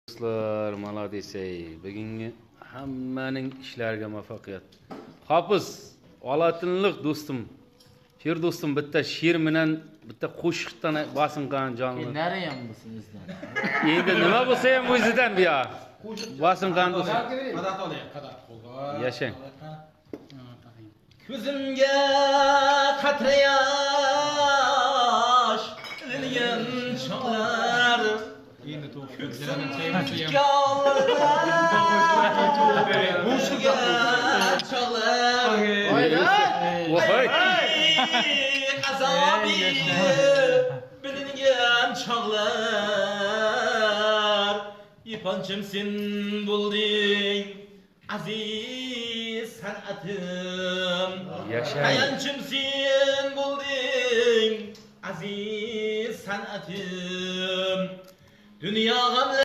Do'stlar, молодец ey. Bugungi hammaning ishlariga muvaffaqiyat. Hofiz, Olatinliq do'stim, She'r do'stim bitta she'r bilan bitta qo'shiqdan bosingan jonli. Nereye bo'lsin o'zidan? Endi nima bo'lsa ham o'zidan bu yoq. Bosingan do'stim. Qadat olaylik, qadat qo'lga. Yashang. Ko'zimga qatra yosh ilingan chog'lar, Endi to'g'ri. ko'ksim tikonlar chog'lar. Voy. Azobi bilingan chog'lar, iponchim sen bo'lding aziz san'atim. Yashang. Tayanchim sen bo'lding aziz san'atim. Dunyo g'amlar